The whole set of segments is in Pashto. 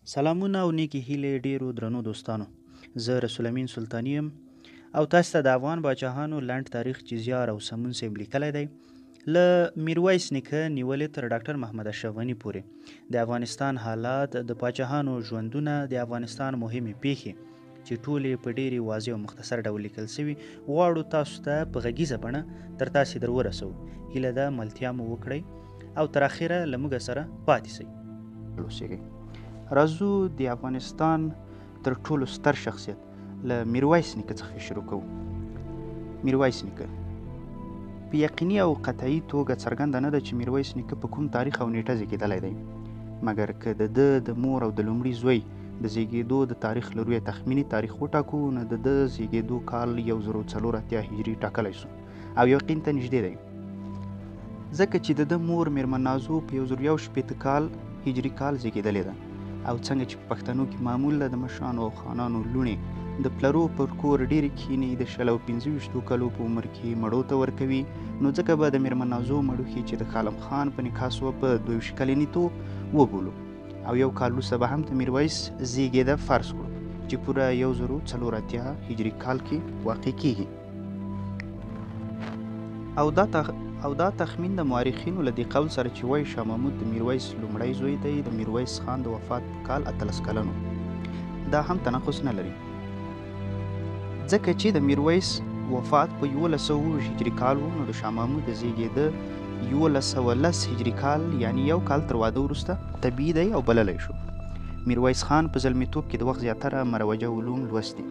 سلامونه او نیکې هیلې ډیرو درنو دوستانو، زه رسول امین سلطاني یم او تاسو ته د افغان باچاهانو لنډ تاریخ چې زیار او سمون صیب لیکلی دی، له میرویس نیکه نیولې تر ډاکټر محمد اشرف غني پورې د افغانستان حالات، د پاچاهانو ژوندونه، د افغانستان مهمې پیښې چې ټولې په ډېرې واضح او مختصر ډول لیکل سوي، غواړو تاسو ته په غږیزه بڼه تر تاسې در ورسوو. هیله ده ملتیا مو وکړئ او تر اخره له موږ سره پاتې سئ. اوسېږئ. راځو د افغانستان تر ټولو ستر شخصیت له میرویس نیکه څخه شروع کوو. میرویس نیکه په یقیني او قطعي توګه څرګنده نه ده چې میرویس نیکه په کوم تاریخ او نیټه زیږېدلی دی، مګر که د ده د مور او د لومړي زوی د زیږېدو د تاریخ له رویه تخمیني تاریخ وټاکو، نو د ده زیږېدو کال 1084 هجري ټاکلی سو او یقین ته نږدې دی، ځکه چې د ده مور میرمن نازو په 1061 کال هجري کال زیږېدلې ده. او څنګه چې په پښتنو کې معمول ده د مشرانو او خانانو لوڼې د پلرو پر کور ډېرې کښېني، د 20 او 25 کلو په عمر کې مړو ته ورکوي، نو ځکه به د میرمن نازو مړوښې چې د ښالم خان په نکاح سوه په 22 کلنیتوب وبولو او یو کال وروسته به هم د میرویس زیږېده فرض کړو چې پوره 1084 هجري کال کې واقع کیږي. او دا تخمین د مورخینو له دې قول سره چې وایي شاه محمود د میرویس لومړی زوی دی، د میرویس خان د وفات په کال 18 کلن و، دا هم تناقض نه لري، ځکه چې د میرویس وفات په 1127 هجري کال و، نو د شاه محمود د زیږېده 1110 هجري کال، یعنی یو کال تر واده وروسته طبیعي دی او بللی شو. میرویس خان په زلمیتوب کې د وخت زیاتره مروجه علوم لوستي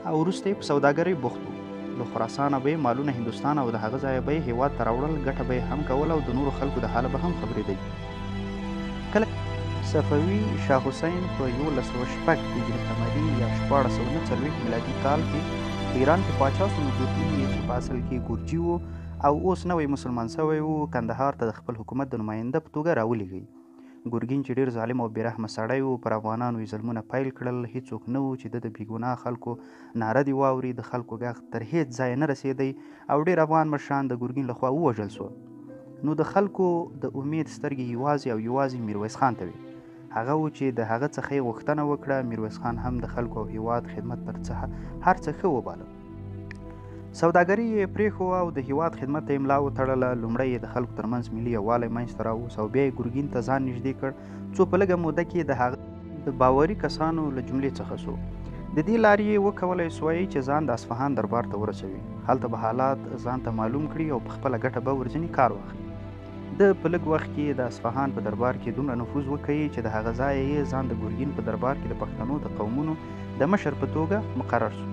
او وروسته یې په سوداګرۍ بوخت و. له خراسانه به یې مالونه هندوستان او د هغه ځایه به یې هېواد ته راوړل، ګټه به یې هم کوله او د نورو خلکو د حاله به هم خبرېدی. کله صفوي شاه حسین په 1106 هجري قمري یا 1649 میلادي کال کې په ایران کې پاچا سو، نو ګورګین یې چې په اصل کې ګورجي و او اوس نوی مسلمان سوی و، کندهار ته د خپل حکومت د نماینده په توګه راولیږی. ګورګین چې ډېر ظالم او بې رحمه سړی و، پر افغانانو یې ظلمونه پیل کړل. هیڅوک نه و چې د بې ګناه خلکو ناره دې واوري، د خلکو ږغ تر هیڅ ځایه نه رسېدی او ډېر افغان مشران د ګورګین لخوا ووژل سول. نو د خلکو د امید سترګې یوازې او یوازې میرویس خان ته وې. هغه و چې د هغه څخه یې غوښتنه وکړه. میرویس خان هم د خلکو او هیواد خدمت تر هر څه ښه وباله. سوداګري یې پرېښوه او د هیواد خدمت ته یې ملا وتړله. لومړی یې د خلکو ترمنځ ملي یووالی منځته راوست او بیا یې ګورګین ته ځان نږدې کړ، څو په لږه موده کې د هغه د باوري کسانو له جملې څخه سو. د دې لارې یې وکولی سوای چې ځان د اصفهان دربار ته ورسوي، هلته به حالات ځان ته معلوم کړي او په خپله ګټه به ورځینې کار واخلي. ده په لږ وخت کې د اصفهان په دربار کې دومره نفوذ وکړي چې د هغه ځایه یې ځان د ګورګین په دربار کې د پښتنو د قومونو د مشر په توګه مقرر سو.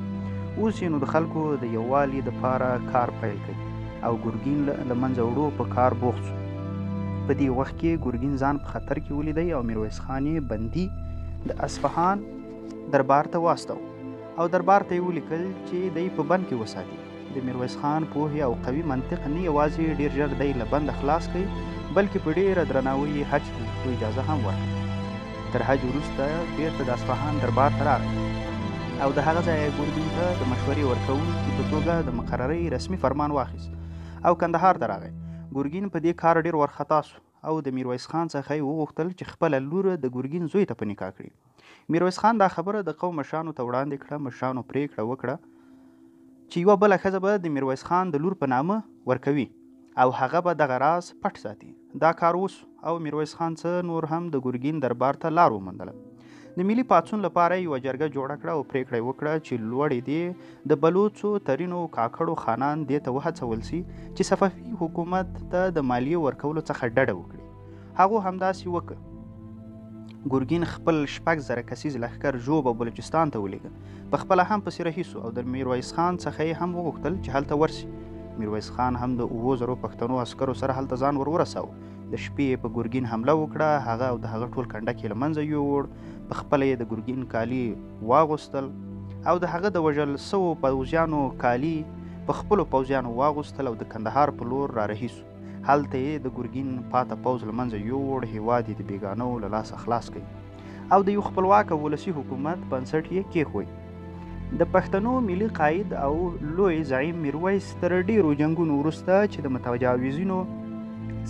اوس یې نو د خلکو د یووالي دپاره کار پیل کړ او ګورګین له منځه وړو په کار بوخت سو. په دې وخت کې ګورګین ځان په خطر کې ولیدی او میرویس خان یې بندي د اصفهان دربار ته واستاو او دربار ته یې ولیکل چې دی په بند کې وساتي. د میرویس خان پوهې او قوي منطق نه یوازې ډېر ژر دی له بنده خلاص کړي، بلکې په ډېره درناوي یې حج ته د اجازه هم ورکړه. تر حج وروسته بېرته د اصفهان دربار ته راغی او د هغه ځایه ګورګین ته د مشورې ورکوونکي په توګه د مقررۍ رسمي فرمان واخیست او کندهار ته راغی. ګورګین په دې کار ډېر وارخطا سو او د میرویس خان څخه یې وغوښتل چې خپله لور د ګورګین زوی ته په نکاح کړي. میرویس خان دا خبره د قوم مشرانو ته وړاندې کړه. مشرانو پرېکړه وکړه چې یوه بله ښځه به د میرویس خان د لور په نامه ورکوي او هغه به دغه راز پټ ساتي. دا کار وسو او میرویس خان څه نور هم د ګورګین دربار ته لار وموندله. د ملي پاڅون لپاره یوه جرګه جوړه کړه او پرېکړه یې وکړه چې لوړې دې د بلوڅو، ترینو، کاکړو خانان دې ته وهڅول سي چې صفوي حکومت ته د مالیې ورکولو څخه ډډه وکړي. هغو همداسې وکړه. ګورګین خپل 6000 کسیز لښکر ژوب او بلوچستان ته ولیږه، په خپله هم پسې رهي سو او د میرویس خان څخه یې هم وغوښتل چې هلته ورسي. میرویس خان هم د 7000 پښتنو عسکرو سره هلته ځان ور ورساوه. د شپې یې په ګورګین حمله وکړه، هغه او د هغه ټول کنډک یې له منځه یووړ. په خپله یې د ګورګین کالي واغوستل او د هغه د وژل سوو پوځیانو کالي په خپلو پوځیانو واغوستل او د کندهار په لور را رهي سو. هلته یې د ګورګین پاته پوځ له منځه یووړ، هیواد یې د بېګانو له لاسه خلاص کړ او د یو خپلواک ولسي حکومت بنسټ یې کېښوی. د پښتنو ملي قاید او لوی زعیم میرویس تر ډېرو جنګونو وروسته چې د متجاوزینو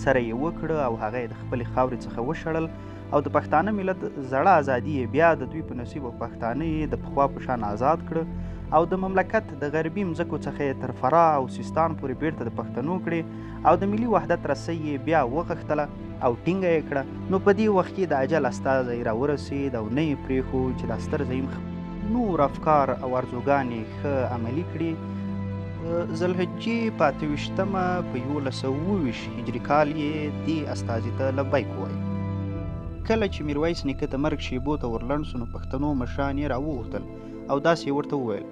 سره یې وکړه او هغه یې د خپلې خاورې څخه وشړل، او د پښتانه ملت زړه ازادي یې بیا د دوی په نصیب او پښتانه یې د پخوا په شان ازاد کړه او د مملکت د غربي مځکو څخه یې تر فراه او سیستان پورې بیرته د پښتنو کړې او د ملي وحدت رسۍ یې بیا وغښتله او ټینګه یې کړه، نو په دې وخت کې د اجل استازی راورسېد او نه یې پرېښود چې دا ستر زعیم نور افکار او ارزوګانې ښه عملي کړي. د ذوالحجې په 28مه په 1127 هجري کال یې دې استازي ته لبیک ووایه. کله چې میرویس نیکه د مرګ شیبو ته ورلنډ سو، نو پښتنو مشران یې راوغوښتل او داسې یې ورته وویل،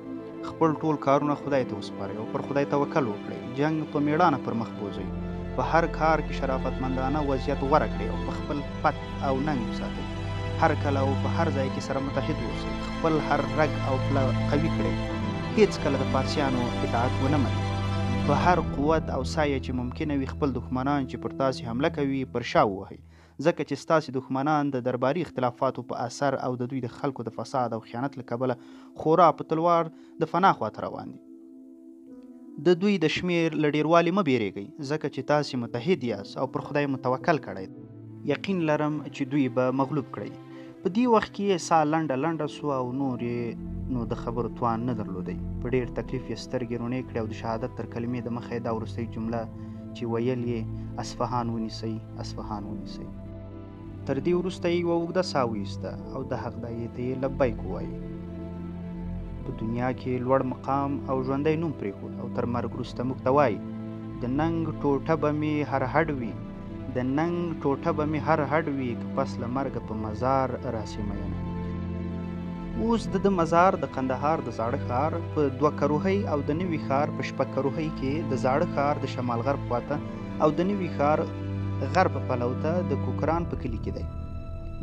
خپل ټول کارونه خدای ته وسپارئ او پر خدای توکل وکړئ، جنګ په میړانه پر مخ بوځئ، په هر کار کې شرافتمندانه وضعیت غوره کړئ او په خپل پت او ننګ وساتئ، هر کله او په هر ځای کې سره متحد اوسئ، خپل هر رګ او پله قوي کړئ، هیڅکله د فارسیانو اطاعت ونه منئ، په هر قوت او سعیه چې ممکنه وي خپل دښمنان چې پر تاسې حمله کوي پر شا ووهئ، ځکه چې ستاسې دښمنان د درباري اختلافاتو په اثر او د دوی د خلکو د فساد او خیانت له کبله خورا په تلوار د فنا خواته روان دي. د دوی د شمېر له ډېروالي مه بېرېږئ، ځکه چې تاسې متحد یاست او پر خدای مو توکل کړی. یقین لرم چې دوی به مغلوب کړئ. په دې وخت کې یې ساه لنډه لنډه سوه او نور یې نو د خبرو توان نه درلودی. په ډېر تکلیف یې سترګې روڼې کړې او د شهادت تر کلمې د مخه یې دا وروستۍ جمله چې ویل یې، اصفهان ونیسئ، اصفهان ونیسئ. تر دې وروسته یې یوه اوږده ساه وایسته او د حق داعیې ته یې لبیک ووایه. په دنیا کې لوړ مقام او ژوندی نوم پرېښود او تر مرګ وروسته موږ ته وایي، د ننګ ټوټه به مې هر هډ وي، د ننګ ټوټه به مې هر هډ وي، که پس له مرګه په مزار راسې مینه. اوس د ده مزار د قندهار د زاړه ښار په 2 کروهۍ او د نوي ښار په 6 کروهۍ کې د زاړه ښار د شمال غرب خواته او د نوي ښار غرب پلو ته د کوکران په کلي کې دی.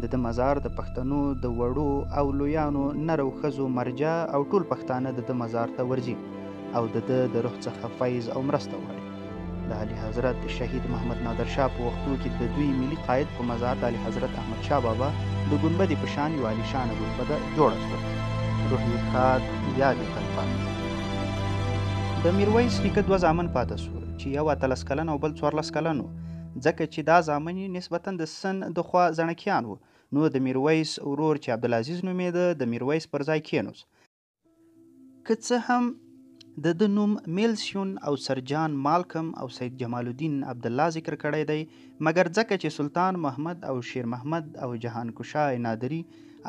د ده مزار د پښتنو د وړو او لویانو، نر او ښځو مرجع او ټول پښتانه د ده مزار ته ورځي او د ده د روح څخه فیض او مرسته غواړي. د اعلی حضرت شهید محمد نادر شاه په وختو کې د دوی ملي قاید په مزار د اعلی حضرت احمد شاه بابا د ګنبدې په شان یو عالیشانه ګنبده جوړه شوه. روح یې ښاد، یاد یې تلپاتې. د میرویس نیکه 2 زامن پاته سول چې یو 18 کلن او بل 14 کلن و. ځکه چې دا زامن یې نسبتاً د سن د خوا زڼکیان وو، نو د میرویس ورور چې عبدالعزیز نومېده د میرویس پر ځای کښېنوست. که څه هم د ده نوم میلسیون او سرجان مالکم او سید جمال الدین عبدالله ذکر کړی دی، مګر ځکه چې سلطان محمد او شیر محمد او جهانکشاه نادري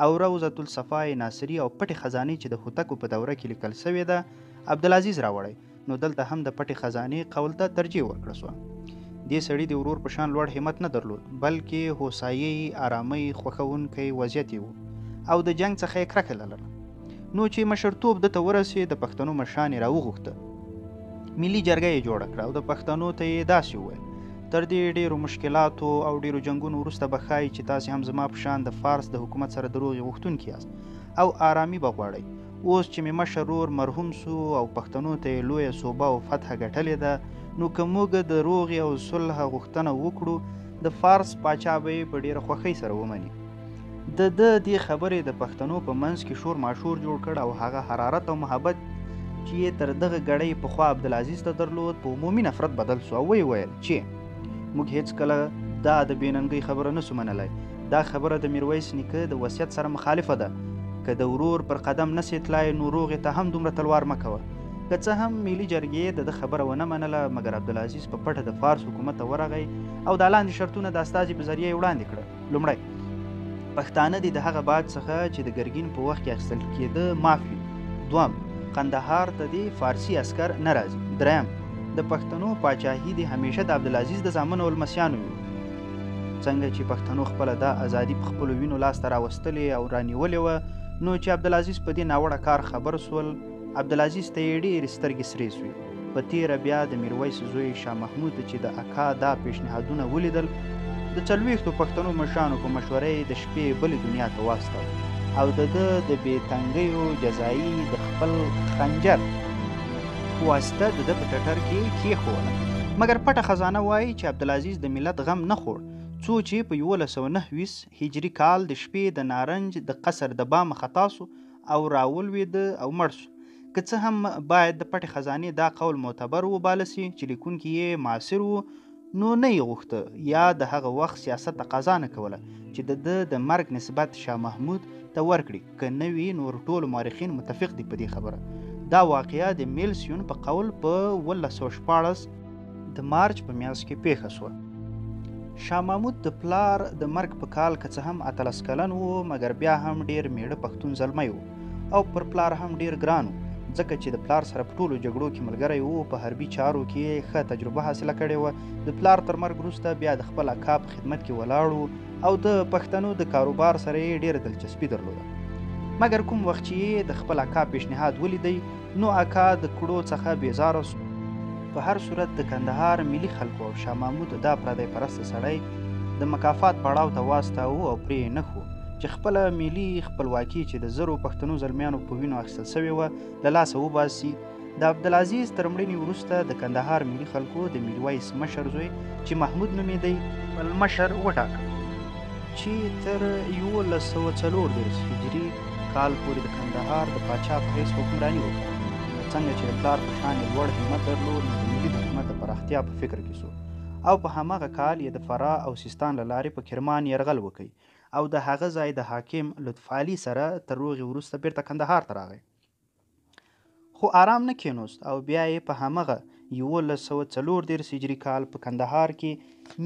او روضة الصفای ناصري او پټې خزانې چې د هوتکو په دوره کې لیکل سوې ده عبدالعزیز راوړی، نو دلته هم د پټې خزانې قول ته ترجیح ورکړه سوه. دې سړي د ورور په شان لوړ همت نه درلود، بلکې هوسایۍ، آرامۍ خوښوونکی وضعیت یې و او د جنګ څخه یې کرکه لرله. نو چې مشرتوب ده ته ورسېد، د پښتنو مشران یې راوغوښته، ملي جرګه یې جوړه کړه او د پښتنو ته یې داسې وویل، تر دې ډېرو مشکلاتو او ډېرو جنګونو وروسته به ښایي چې تاسې هم زما په شان د فارس د حکومت سره د روغې غوښتونکي یاست او آرامي به غواړئ. اوس چې مې مشر ورور مرحوم سو او پښتنو ته یې لویه سوبه او فتح ګټلې ده، نو که موږ د روغې او صلح غوښتنه وکړو، د فارس پاچا به یې په ډېره خوښۍ سره ومني. د ده دې خبرې د پښتنو په منځ کې شور ماشور جوړ کړ او هغه حرارت او محبت چې یې تر دغه ګړۍ پخوا عبدالعزیز ته درلود په عمومي نفرت بدل سو او ویې ویل چې موږ هیڅکله دا د بېننګۍ خبره نه سو منلی. دا خبره د میرویس نیکه د وصیت سره مخالفه ده. که د ورور پر قدم نه سې تلای، نو روغې ته هم دومره تلوار مه کوه. که څه هم ملي جرګې د ده خبره ونه منله، مګر عبدالعزیز په پټه د فارس حکومت ته ورغی او دا لاندې شرطونه د استازي په ذریعه یې وړاندې کړه. لومړی، پښتانه دې د هغه باج څخه چې د ګرګین په وخت کې اخیستل کېده معاف وي. دوهم، قندهار ته دې فارسي عسکر نه راځي. دریم، د پښتنو پاچاهي دې همیشه د عبدالعزیز د زامنو او لمسیانو وي. څنګه چې پښتنو خپله دا ازادي په خپلو وینو لاسته راوستلې او رانیولې وه، نو چې عبدالعزیز په دې ناوړه کار خبر سول، عبدالعزیز ته یې ډېرې سترګې سرې سوې. په تېره بیا د میرویس زوی شاه محمود چې د اکا دا پیشنهادونه ولیدل، د 40 پښتنو مشرانو په مشوره یې د شپې بلې دنیا ته واستاوه او د ده د بې تنګیو جزایي د خپل خنجر په واسطه د ده په ټټر کې کېښووله. مګر پټه خزانه وایي چې عبدالعزیز د ملت غم نه خوړ، څو چې په 1129 هجري کال د شپې د نارنج د قصر د بامه خطا سو او راولوېده او مړ سو. که څه هم باید د پټې خزانې دا قول معتبر وباله سي چې لیکونکي یې معاصر وو، نو نه یې غوښته یا د هغه وخت سیاست تقاضا نه کوله چې د ده د مرګ نسبت شاه محمود ته ورکړي، که نه وي نور ټول مورخین متفق دي په دې خبره. دا واقعه د میلسیون په قول په 1716 د مارچ په میاشت کې پیښه شوه. شاه محمود د پلار د مرګ په کال که څه هم 18 کلن و، مګر بیا هم ډیر میړه پښتون زلمی و او پر پلار هم ډیر ګران و، ځکه چې د پلار سره په ټولو جګړو کې ملګری و، په حربي چارو کې یې ښه تجربه حاصله کړې وه. د پلار تر مرګ وروسته بیا د خپل اکا په خدمت کې ولاړ و او د پښتنو د کاروبار سره یې ډېره دلچسپي درلوده. مګر کوم وخت چې یې د خپل اکا پیشنهاد ولیدی نو اکا د کړو څخه بیزاره سو. په هر صورت د کندهار ملي خلکو او شاه محمود دا پردی پرسته سړی د مکافات پړاو ته واستاوه او پرې یې نه ښو چې خپله ملي خپلواکي چې د زرو پښتنو زلمیانو په وینو اخیستل سوې وه له لاسه وباسي. د عبدالعزیز تر مړینې وروسته د کندهار ملي خلکو د میرویس مشر زوی چې محمود نومېدی خپل مشر وټاکه چې تر 1134 هجري کال پورې د کندهار د پاچا په حیث حکمراني وکړه. څنګه چې د پلار په شان یې لوړ همت درلود نو د ملي حکومت د پراختیا په فکر کې سو او په هماغه کال یې د فراه او سیستان له لارې په کرمان یرغل وکړ او د هغه ځای د حاکم لطف علي سره تر روغې وروسته بیرته کندهار ته راغی. خو آرام نه کښېنوست او بیا یې په همغه 1134 هجري کال په کندهار کې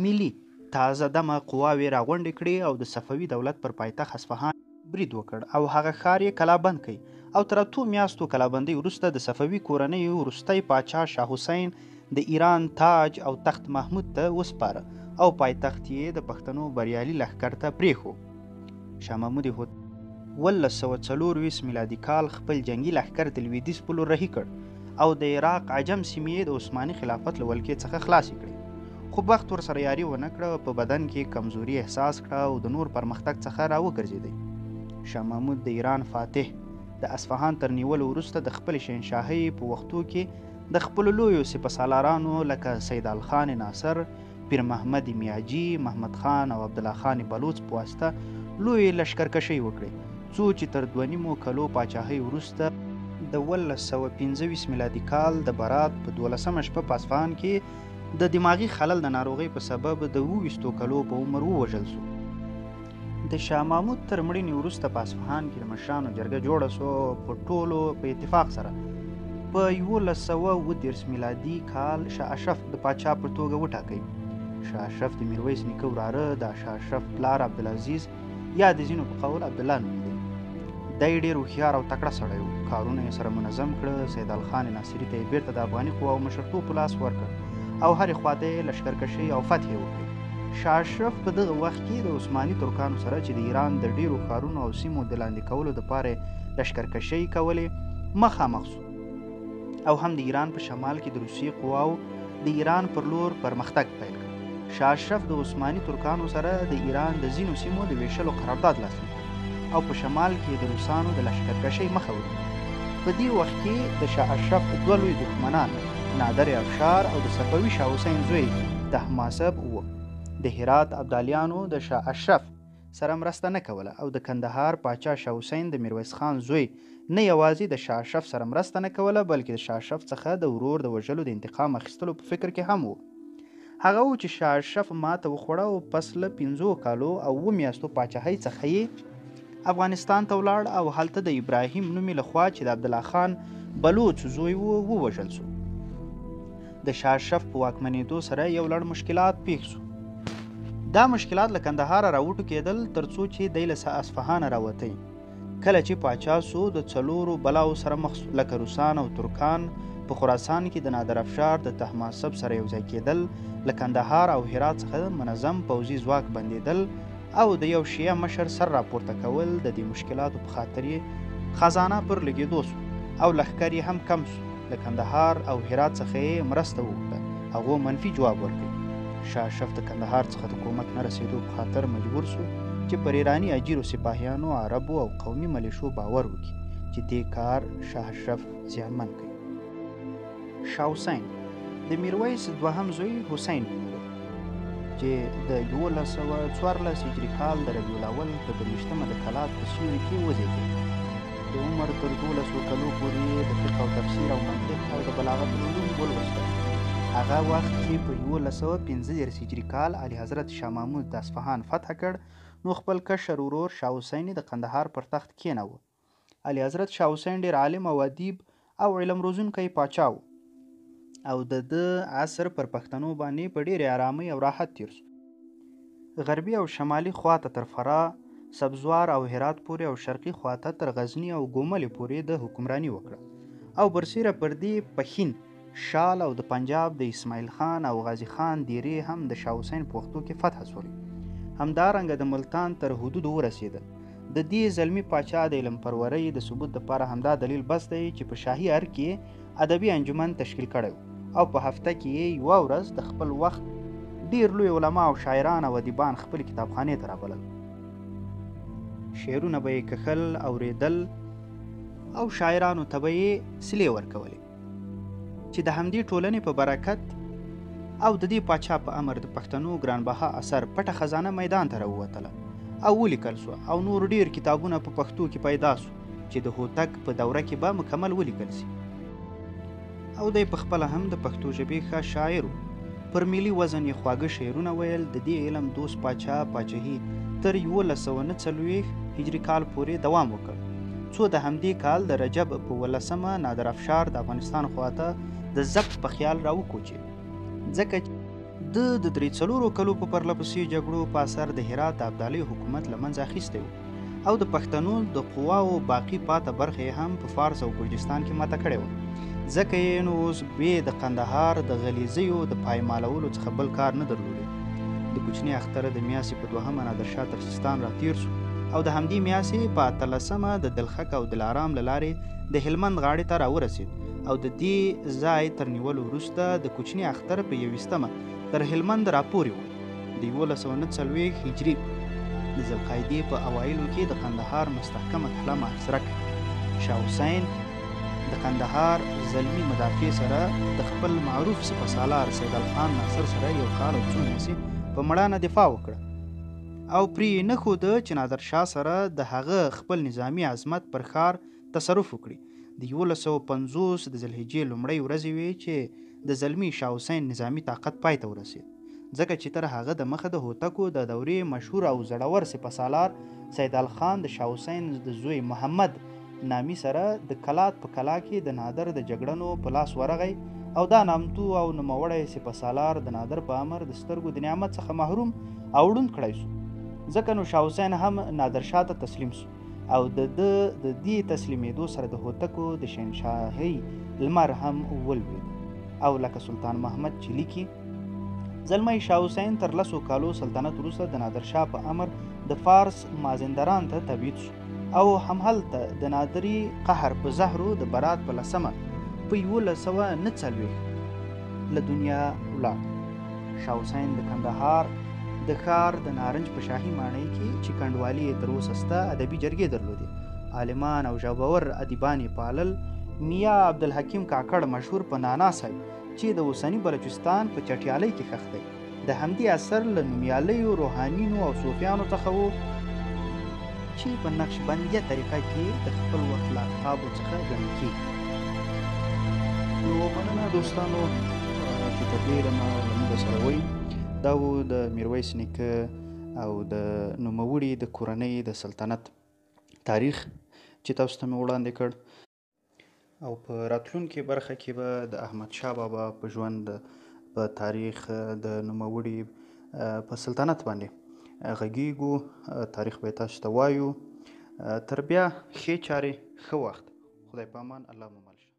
ملي تازه دمه قواوې راغونډې کړې او د صفوي دولت پر پایتخت اصفهان برید وکړ او هغه ښار یې کلابند کړ او تر 8 میاشتو کلابندۍ وروسته د صفوي کورنۍ وروستی پاچا شاه حسین د ایران تاج او تخت محمود ته وسپاره او پایتخت یې د پښتنو بریالي لښکر ته پرېښو. شاه محمود 1124 میلادي کال خپل جنګي لښکر د لویدیځ په لور رهي کړ او د عراق عجم سیمې یې د عثماني خلافت له ولکې څخه خلاصې کړې، خو بخت ورسره یاري ونه کړه، په بدن کې کمزوري احساس کړه او د نور پرمختګ څخه راوګرځېدی. شاه محمود د ایران فاتح د اصفهان تر نیولو وروسته د خپلې شهنشاهۍ په وختو کې د خپلو لویو سپه سالارانو لکه سیدال خان ناصر، پیر محمد میاجي، محمد خان او عبدالله خان بلوڅ په واسطه لویې لښکرکشۍ وکړې، څو چې تر 2.5 کلو پاچاهۍ وروسته د 1125 میلادي کال د برات په 12مه شپه په اصفهان کې د دماغي خلل د ناروغۍ په سبب د 27 کلو په عمر ووژل سو. د شاه محمود تر مړینې وروسته په اصفهان کې د مشرانو جرګه جوړه سو، په ټولو په اتفاق سره په 1137 میلادي کال شاه اشرف د پاچا په توګه وټاکئ. شاه اشرف د میرویس نیکه وراره د شاه اشرف پلار عبدالعزیز یا د ځینو په قول عبدالله نومېدی. دی ډېر هوښیار او تکړه سړی و، کارونه یې سره منظم کړه. سیدال خان ناصري ته یې بیرته د افغاني قواو مشرتوب په لاس ورکړ او هرې خواته یې لښکرکشۍ او فتحې وکړې. شاه اشرف په دغه وخت کې د عثماني ترکانو سره چې د ایران د ډېرو ښارونو او سیمو د لاندې کولو دپاره لښکرکشۍ کولې مخامخ سو او هم د ایران په شمال کې د روسیې قواو د ایران پر لور پرمختګ پیل کړ. شاه اشرف د عثماني ترکانو سره د ایران د ځینو سیمو د ویشلو قرارداد لاسلیک کړ او په شمال کې د روسانو د لښکرکشۍ مخه ونیوه. په دې وخت کې د شاه اشرف دوه لوی دښمنان نادر افشار او د صفوي شاه حسین زوی طهماسب و. د هرات ابدالیانو د شاه اشرف سره مرسته نه کوله او د کندهار پاچا شاه حسین د میرویس خان زوی نه یوازې د شاه اشرف سره مرسته نه کوله، بلکې د شاه اشرف څخه د ورور د وژلو د انتقام اخیستلو په فکر کې هم و. هغه و چې شاه اشرف ماته وخوړه او پس له 5 کالو او 7 میاشتو پاچاهۍ څخه یې افغانستان ته ولاړ او هلته د ابراهیم نومې له خوا چې د عبدالله خان بلوڅ زوی و ووژل سو. د شاه اشرف په واکمنېدو سره یو لړ مشکلات پیښ سو. دا مشکلات له کندهاره راوټوکېدل تر څو چې دی له اصفهانه راوتی. کله چې پاچا سو د 4 بلاو سره مخ سو، لکه روسان او ترکان په خراسان کې د نادر افشار د طهماسب سره یوځای کېدل، له کندهار او هرات څخه منظم پوځي ځواک بندېدل او د یو شیعه مشر سر راپورته کول. د دې مشکلاتو په خاطر یې خزانه پر لګېدو سو او لښکر یې هم کم سو. له کندهار او هرات څخه یې مرسته وغوښته، هغو منفي جواب ورکړ. شاه اشرف د کندهار څخه د کومک نه رسېدو په خاطر مجبور سو چې پر ایراني اجیرو سپاهیانو، عربو او قومي ملیشو باور وکړي چې دې کار شاه اشرف زیانمن کړي. شاه حسین د میرویس دوهم زوی حسین نومېده چې د 1114 هجري کال د ربیع الاول په 23مه د کلات په سیوري کې وزېږېد. د عمر تر 12 کلو پورې یې د فقه او تفسیر او منطق او د بلاغت علوم ولوستل. هغه وخت چې په 1135 هجري کال اعلیحضرت شاه محمود د اصفهان فتح کړ، نو خپل کشر ورور شاه حسین یې د قندهار پر تخت کښېناوه. اعلیحضرت شاه حسین ډېر عالم او ادیب او علم روزونکی پاچا و او د ده عصر پر پښتنو باندې په ډېرې ارامۍ او راحت تېر شو. غربي او شمالي خوا ته تر فراه، سبزوار او هرات پورې او شرقي خوا ته تر غزني او ګوملې پورې ده حکمراني وکړه او برسېره پر دې پښین، شال او د پنجاب د اسماعیل خان او غازي خان دېرې هم د شاه حسین په وختو کې فتح شولې. همدارنګه د ملتان تر حدودو ورسېده. د دې زلمي پاچا د علم پرورۍ د ثبوت دپاره همدا دلیل بس دی چې په شاهي ارګ کې یې ادبي انجمن تشکیل کړی و او په هفته کې یې یوه ورځ د خپل وخت ډېر لوی علما او شاعران او ادیبان خپلې کتابخانې ته رابلل. شعرونه به یې کښل، اورېدل او شاعرانو ته به یې سلې ورکولې چې د همدې ټولنې په برکت او د دې پاچا په امر د پښتنو ګرانبها اثر پټه خزانه میدان ته راووتله او ولیکل سوه او نور ډېر کتابونه په پښتو کې پیدا سو چې د هوتک په دوره کې به مکمل ولیکل سي. او دی په خپله هم د پښتو ژبې ښه شاعر و. پر ملي وزن یې خواږه شعرونه ویل. د دې علم دوست پاچا پاچهي تر 1149 هجري کال پورې دوام وکړ، څو د همدې کال د رجب په 17 نادر افشار د افغانستان خواته د ضبط په خیال راوکوچېد، ځکه ده د درې څلورو کلو په پرله پسې جګړو په اثر د هرات د ابدالۍ حکومت له منځه اخیستی و او د پښتنو د قواو باقي پاته برخه یې هم په فارس او ګرجستان کې ماته کړې وه، ځکه یې نو اوس بې د قندهار د غلیزیو د پایمالولو څخه بل کار نه درلودی. د کوچني اختر د میاشتې په 2 نادرشاه تر سیستان راتیر سو او د همدې میاشتې په 18 د دلخک او دلارام له لارې د هلمند غاړې ته راورسید او د دې ځای تر نیولو وروسته د کوچني اختر په 21 تر هلمند راپورې و. د 1149 هجري د ذوالقعدې په اوایلو کې د قندهار مستحکمه کلا محاصره کړه. شاه حسین د قندهار زلمي مدافع سره د خپل معروف سپه سالار سیدال خان ناصر سره یو کال او څو میاشتې په مړانه دفاع وکړه او پرې یې نه ښوده چې نادرشاه سره د هغه خپل نظامي عظمت پر ښار تصرف وکړي. د 1150 د ذوالحجې لومړۍ ورځې وې چې د زلمي شاه حسین نظامي طاقت پای ته ورسېد، ځکه چې تر هغه د مخه د هوتکو د دورې مشهور او زړور سپه سالار سیدال خان د شاه حسین د زوی محمد نامي سره د کلات په کلا کې د نادر د جګړنو په لاس ورغی او دا نامتو او نوموړی سپه سالار د نادر په امر د سترګو د نعمت څخه محروم او ړوند کړی سو. ځکه نو شاه حسین هم نادرشاه ته تسلیم سو او د ده د دې تسلیمېدو سره د هوتکو د شهنشاهۍ لمر هم ولوېد. او لکه سلطان محمد چې لیکي، زلمی شاه حسین تر 10 کالو سلطنت وروسته د نادرشاه په امر د فارس مازندران ته تبعید سو او همهلته د نادري قهر په زهرو د برات په 10 په 1149 له دنیا ولاړ. شاه حسین د کندهار د ښار د نارنج په شاهي ماڼۍ کې چې کنډوالي یې تر اوسه سته ادبي جرګې درلودې. عالمان او ژبور ادیبان یې پالل. میا عبدالحکیم کاکړ مشهور په نانا صاحب چې د اوسني بلوچستان په چټیالۍ کې ښخ دی، د همدې اثر له نومیالیو روحانینو او صوفیانو څخه و چې په نقشبندیه طریقه کې د خپل وخت له اقطابو څخه ګڼل کېږي. نو مننه دوستانو چې تر ډېره مو له موږ سره وئ. دا و د میرویس نیکه او د نوموړي د کورنۍ د سلطنت تاریخ چې تاسو ته مې وړاندې کړ. او په راتلونکې برخه کې به د احمدشاه بابا په ژوند، په تاریخ، د نوموړي په سلطنت باندې غږیږو، تاریخ به تاسو ته وایو. تر بیا ښې چارې، ښه وخت، خدای پامان، الله مو مل شه.